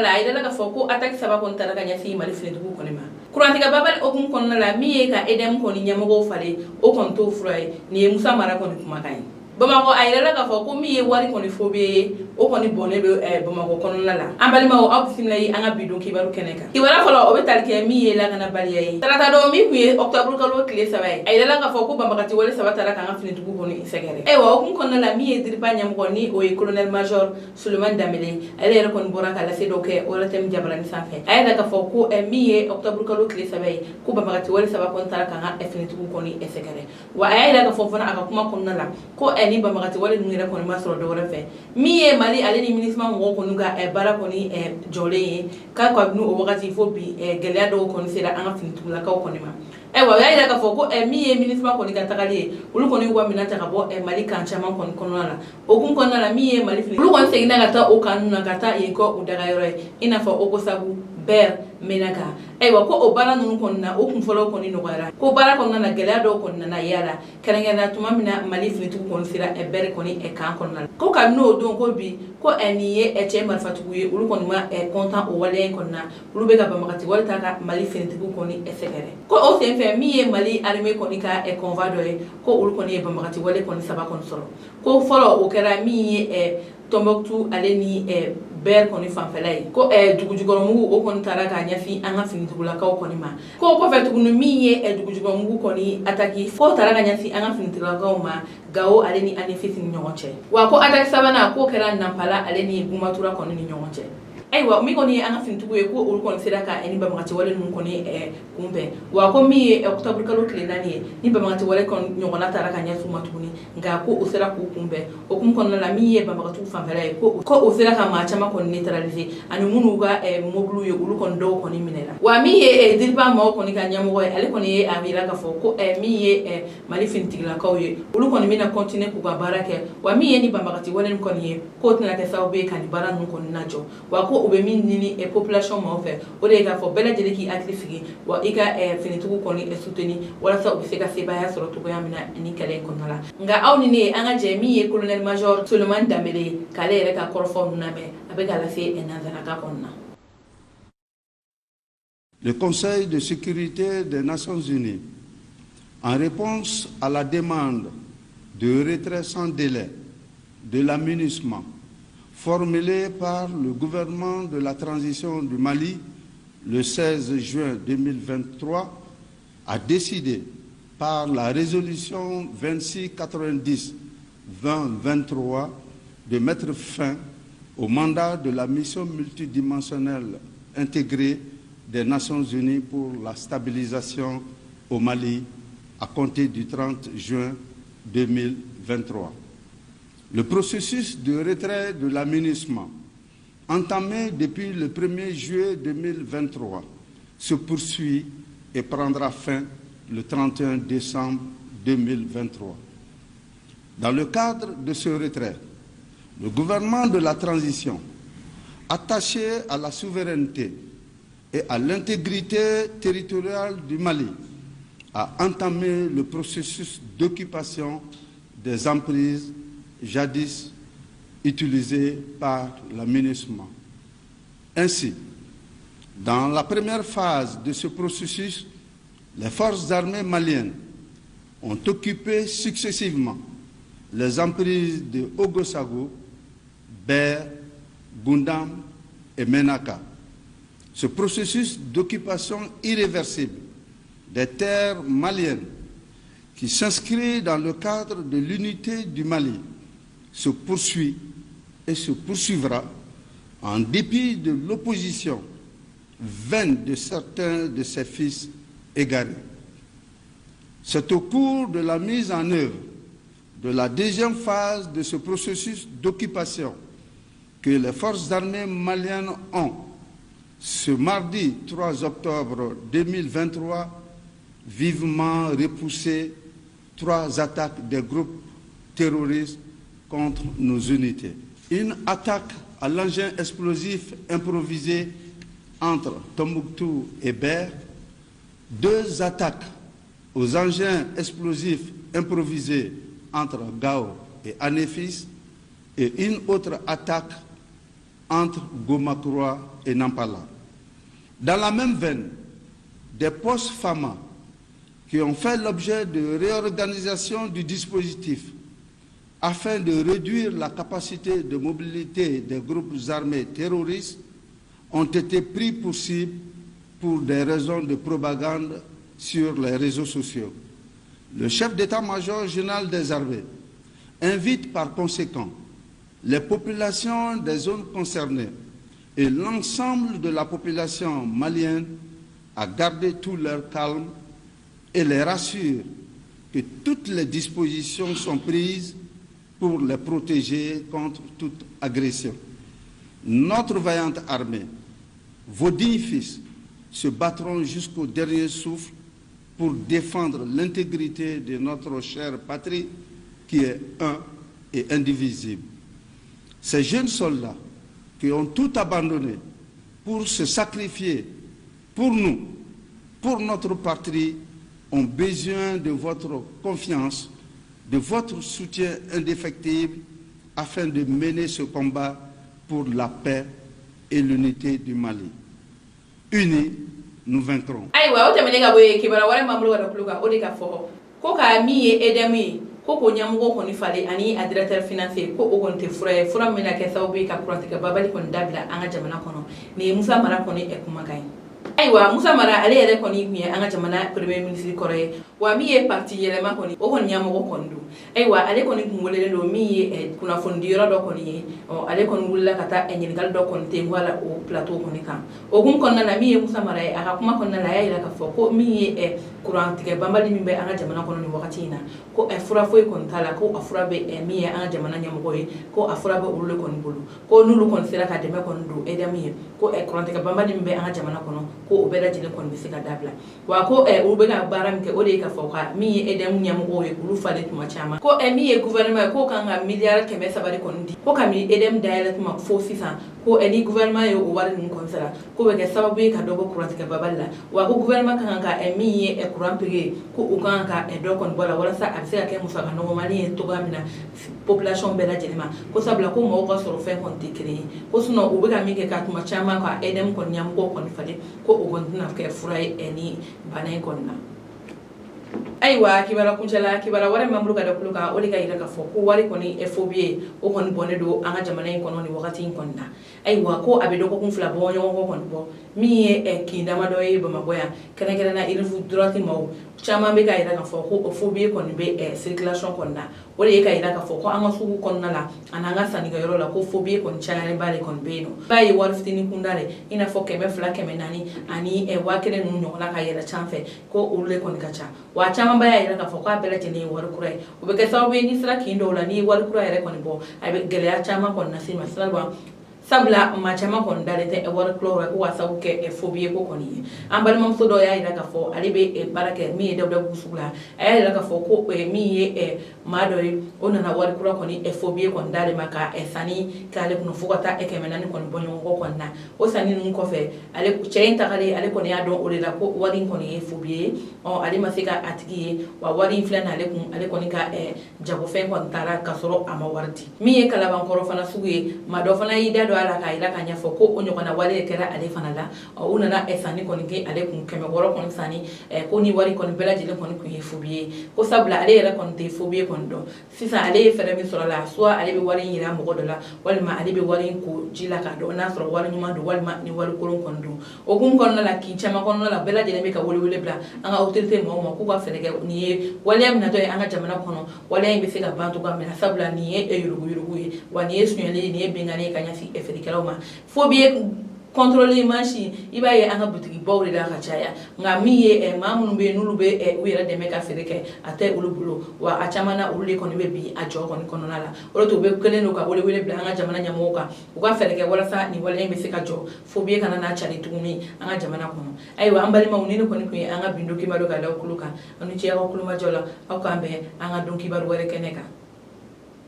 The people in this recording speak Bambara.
kɔnɔna la, a yirala k'a fɔ ko attaque saba kɔni taara ka ɲɛsin Mali finitigiw kɔni ma. Kurantigɛ babali hukumu kɔnɔna la, min ye ka EDM kɔni ɲɛmɔgɔw falen, o kɔni t'o fura ye. Nin ye Musa Mara kɔni kumakan ye. Bamakɔ, a yirala k'a fɔ ko min ye wari kɔni faux billet ye, o kɔni bɔnnen bɛ Bamakɔ kɔnɔna la. An balimaw, aw bisimila ye an ka bi don kibaru kɛnɛ kan. Kibaruya fɔlɔ, o bɛ tali kɛ min ye lakanabaliya ye. Tarata don min tun ye octobre kalo tile 3 ye, a yirala k'a fɔ ko banbagati wale saba taara k'an ka finitigiw kɔni sɛgɛrɛ. Ayiwa, o hukumu kɔnɔna la, min ye DIRPA ɲɛmɔgɔ, ni o ye colonel major Sulemani Danbele, ale yɛrɛ kɔni bɔra ka lase dɔ kɛ ORTM jabarani sanfɛ. A y'a jira k'a fɔ ko min ye octobre kalo tile 3 ye, ko banbagati wale saba kɔni taara k'an ka finitigiw kɔni sɛgɛrɛ. Wa a y'a jira k'a fɔ fana a ka kuma kɔnɔna la ko ni banbagati wale ninnu yɛrɛ kɔni ma sɔrɔ dɔwɛrɛ fɛ, min ye Mali ale ni MINUSMA mɔgɔw kɔni ka baara kɔni jɔlen ye, k'a kabini o wagati fo bi, gɛlɛya dɔw kɔni sera an ka finitigilakaw kɔni ma. Ayiwa, o y'a jira k'a fɔ ko min ye MINUSMA kɔni ka tagali ye, olu kɔni y'u ka minɛn ta ka bɔ Mali camp caman kɔni kɔnɔna la. O hukumu kɔnɔna la, min ye Mali fini, olu kɔni seginna ka taa o camp ninnu na, ka taa yen kɛ u dagayɔrɔ ye, i n'a fɔ Ogosagu, Bɛr, Menaka. Ayiwa, ko o baara ninnu kɔni na, o kunfɔlɔw kɔni nɔgɔyara. Ko baara kɔnɔna na, gɛlɛya dɔw kɔni nana y'a la, kɛrɛnkɛrɛnnenya tuma min na Mali finitigiw kɔni sera Bɛr kɔni camp kɔnɔna la. Ko kabini o don ko bi, ko nin ye cɛ marifatigiw ye, olu kɔni ma content o waleya in kɔni na, olu bɛ ka banbagati wale ta ka Mali finitigiw kɔni sɛgɛrɛ. Ko o senfɛ, min ye Mali armée kɔni ka convoi dɔ ye, ko olu kɔni ye banbagati wale kɔni saba kɔni sɔrɔ. Ko fɔlɔ, o kɛra min ye Tombouctou ale ni Bɛr kɔni fanfɛla ye, ko dugujukɔrɔmugu, o kɔni taara k'a ɲɛsin an ka finitigilakaw kɔni ma. Ko kɔfɛ tuguni, min ye dugujukɔrɔmugu kɔni attaque, k'o taara ka ɲɛsin an ka finitigilakaw ma Gawo ale ni Anefis ni ɲɔgɔn cɛ. Wa ko attaque sabanan, k'o kɛra Nampala ale ni Gumatura kɔni ni ɲɔgɔn cɛ. Ayiwa, min kɔni ye an ka finitigiw ye, ko olu kɔni sera ka ni banbagati wale ninnu kɔni kunbɛn. Wa ko min ye octobre kalo tile 4 ye, ni banbagati wale kɔni ɲɔgɔnna taara ka ɲɛsin u ma tuguni, nka ko o sera k'u kunbɛn. O hukumu kɔnɔna la, min ye banbagatiw fanfɛla ye, ko o sera ka maa caman kɔni neutraliser, ani minnu ka mobiliw ye, olu kɔni dɔw kɔni minɛna. Wa min ye DIRPA maaw kɔni ka ɲɛmɔgɔ ye, ale kɔni ye a yira k'a fɔ ko min ye Mali finitigilakaw ye, olu kɔni bɛna continuer k'u ka baara kɛ. Wa min ye ni banbagati wale kɔni ye, k'o tɛna kɛ sababu ye ka nin baara ninnu kɔni lajɔ. Wa ko u bɛ min ɲini population maaw fɛ, o de ye k'a fɔ bɛɛ lajɛlen k'i hakili sigi, wa i ka finitigiw kɔni soutenir, walasa u bɛ se ka sebaaya sɔrɔ cogoya min na ni kɛlɛ in kɔnɔna la. Nka aw ni ne, an ka jɛ min ye colonel major Sulemani Danbele ye, k'ale yɛrɛ ka kɔrɔfɔw ninnu lamɛn, a bɛ ka lase nanzarakan kɔnɔna. Le Conseil de sécurité des Nations Unies, en réponse à la demande de retrait sans délai de la MINUSMA formulée par le gouvernement de la transition du Mali le 16 juin 2023, a décidé par la résolution 2690-2023 de mettre fin au mandat de la mission multidimensionnelle intégrée des Nations Unies pour la stabilisation au Mali à compter du 30 juin 2023. Le processus de retrait de la MINUSMA, entamé depuis le 1er juillet 2023, se poursuit et prendra fin le 31 décembre 2023. Dans le cadre de ce retrait, le gouvernement de la transition, attaché à la souveraineté et à l'intégrité territoriale du Mali, a entamé le processus d'occupation des emprises jadis utilisées par la MINUSMA. Ainsi, dans la première phase de ce processus, les forces armées maliennes ont occupé successivement les emprises de Ogossagou, Ber, Goundam et Menaka. Ce processus d'occupation irréversible des terres maliennes, qui s'inscrit dans le cadre de l'unité du Mali, se poursuit et se poursuivra en dépit de l'opposition vaine de certains de ses fils égarés. C'est au cours de la mise en œuvre de la deuxième phase de ce processus d'occupation que les forces armées maliennes ont, ce mardi 3 octobre 2023, vivement repoussé 3 attaques des groupes terroristes contre nos unités. Une attaque à l'engin explosif improvisé entre Tombouctou et Ber, 2 attaques aux engins explosifs improvisés entre Gao et Anefis et une autre attaque entre Gomakroa et Nampala. Dans la même veine, des postes FAMA qui ont fait l'objet de réorganisation du dispositif afin de réduire la capacité de mobilité des groupes armés terroristes ont été pris pour cible pour des raisons de propagande sur les réseaux sociaux. Le chef d'état-major général des armées invite par conséquent les populations des zones concernées et l'ensemble de la population malienne à garder tout leur calme et les rassure que toutes les dispositions sont prises pour les protéger contre toute agression. Notre vaillante armée, vos dignes fils, se battront jusqu'au dernier souffle pour défendre l'intégrité de notre chère patrie qui est un et indivisible. Ces jeunes soldats qui ont tout abandonné pour se sacrifier pour nous, pour notre patrie, ont besoin de votre confiance, de votre soutien indéfectible afin de mener ce combat pour la paix et l'unité du Mali. Unis, nous vaincrons. Ayiwa, o tɛmɛnen ka bɔ yen, kibaruya wɛrɛ m'an bolo ka da tulo kan, o de ka fɔ ko ka min ye EDM ye, ko k'o ɲɛmɔgɔ kɔni falen ani a directeur financier, ko o kɔni tɛ fura ye, fura min bɛna kɛ sababu ye ka kurantigɛ babali kɔni dabila an ka jamana kɔnɔ. Nin ye Musa Mara kɔni kumakan ye. Ayiwa, Musa Mara, ale yɛrɛ kɔni tun ye an ka jamana premier ministre kɔrɔ ye, wa min ye parti Yɛlɛma kɔni, o kɔni ɲɛmɔgɔ kɔni don. Ayiwa, ale kɔni tun welelen don min ye kunnafonidiyɔrɔ dɔ kɔni ye. Ɔ, ale kɔni wulila ka taa ɲininkali dɔ kɔni ten la o plateau kɔni kan. O kun kɔnɔna na, min ye Musa Mara ye, a ka kuma kɔnɔna la, a y'a jira k'a fɔ ko min ye kurantigɛ banbali min bɛ an ka jamana kɔnɔ nin wagati in na, ko fura foyi kɔni t'a la, ko a fura bɛ min ye an ka jamana ɲɛmɔgɔ ye, ko a fura bɛ olu de kɔni bolo, ko n'olu kɔni sera ka dɛmɛ kɔni don EDM ye, ko kurantigɛ banbali min bɛ an ka jamana kɔnɔ, ko o bɛɛ lajɛlen kɔni bɛ se ka dabila. Wa ko olu bɛ ka baara min kɛ, o de ye k'a fɔ ka min ye EDM ɲɛmɔgɔw ye, olu falen tuma caman, ko min ye gouvernement ye, k'o kan ka miliyari 300 de kɔni di, ko kabini EDM dayɛlɛ tuma fo sisan, ko ni gouvernement ye o wari ninnu kɔni sara, k'o bɛ kɛ sababu ye ka dɔ bɔ kurantigɛ babali la. Wa ko gouvernement ka kan ka min ye courant prix ye, ko u kan ka dɔ kɔni bɔ a la walasa a bɛ se ka kɛ musaka nɔgɔmani ye cogoya min na population bɛɛ lajɛlen ma, ko sabula ko mɔgɔw ka sɔrɔ fɛn kɔni tɛ kelen ye, ko sinon u bɛ ka min kɛ ka tuma caman ka EDM kɔni ɲɛmɔgɔw kɔni falen, ko o kɔni tɛna kɛ fura ye ni bana in kɔni na. Ayiwa, kibaruya kuncɛla, kibaruya wɛrɛ min b'an bolo ka da tulo kan, o de ka yira k'a fɔ ko wari kɔni faux billet, o kɔni bɔnnen don an ka jamana in kɔnɔ nin wagati in kɔni na. Ayiwa, ko a bɛ dɔgɔkun 2 bɔ ɲɔgɔn kɔ kɔni bɔ, min ye kin damadɔ ye Bamakɔ yan, kɛrɛnkɛrɛnnenya rive droite, maaw caman bɛ ka yira k'a fɔ ko faux billet kɔni bɛ circulation kɔni na. O de ye ka yira k'a fɔ ko an ka sugu kɔnɔna la ani an ka sannikɛyɔrɔ la, ko faux billet kɔni cayalenba de kɔni bɛ yen nɔ. I b'a ye wari fitinin kunda de, i n'a fɔ 200, 400 ani 1000 ninnu ɲɔgɔnna ka yɛlɛ sanfɛ, ko olu de kɔni ka ca. Wa caman ba y'a yira k'a fɔ k'a bɛɛ lajɛlen ye wari kura ye. O bɛ kɛ sababu ye, n'i sera kin dɔw la, n'i ye wari kura yɛrɛ kɔni bɔ, a bɛ gɛlɛya caman kɔni lase i ma, sabula maa caman kɔni dalen tɛ wari kuraw la, ko ka sababu kɛ faux billet ko kɔni ye. An balimamuso dɔw y'a jira k'a fɔ ale bɛ baara kɛ min ye Dawudabugu sugu la. A y'a jira k'a fɔ ko min ye maa dɔ ye, o nana wari kura kɔni faux billet kɔni d'ale ma ka sanni k'ale kun, fo ka taa 400 kɔni bɔ ɲɔgɔn kɔ kɔni na. O sanni ninnu kɔfɛ, ale cɛ in tagalen, ale kɔni y'a dɔn o de la ko wari in kɔni ye faux billet ye. Ɔ, ale ma se ka a tigi ye, wa wari in filɛ nin ale kun, ale kɔni ka jagofɛn kɔni taara k'a sɔrɔ a ma wari di. Min ye Kalabankɔrɔ fana sugu ye, maa dɔ fana y'i da don a la k'a jira k'a ɲɛfɔ ko o ɲɔgɔnna wale de kɛra ale fana la. Ɔ, u nana sanni kɔni kɛ ale kun, 600 kɔni sanni, ko ni wari kɔni bɛɛ lajɛlen kɔni kun ye faux billet ye, ko sabula ale yɛrɛ kɔni tɛ faux billet kɔni dɔn. Sisan ale ye fɛɛrɛ min sɔrɔ a la, soit ale bɛ wari in yira mɔgɔ dɔ la, walima ale bɛ wari in ko ji la k'a dɔn n'a sɔrɔ wari ɲuman don walima ni wari kolon kɔni don. O hukumu kɔnɔna la, kin caman kɔnɔna la, bɛɛ lajɛlen bɛ ka welewele bila an ka autorité mɔgɔw ma k'u ka fɛɛrɛ kɛ nin ye waleya min natɔ ye an ka jamana kɔnɔ, waleya in bɛ se ka ban cogoya min na, sabula nin ye yuruguyurugu ye, wa nin ye sonyali ye, nin ye binkanni ye ka ɲɛsin feerekɛlaw ma. Faux billet contrôle machine, i b'a ye an ka butigibaw de la ka caya, nka min ye maa minnu bɛ yen n'olu bɛ u yɛrɛ dɛmɛ ka feere kɛ, a tɛ olu bolo, wa a caman na, olu de kɔni bɛ bin a jɔ kɔni kɔnɔna la. O de to u bɛ kɛlen don ka welewele bila an ka jamana ɲɛmɔgɔw kan, u ka fɛɛrɛ kɛ walasa nin waleya in bɛ se ka jɔ, faux billet kana n'a cari tuguni an ka jamana kɔnɔ. Ayiwa, an balimaw, ni ne kɔni tun ye an ka bi don kibaru ka da aw tulo kan, aw ni ce aw ka kulomajɔ la. Aw k'an bɛn an ka don kibaru wɛrɛ kɛnɛ kan.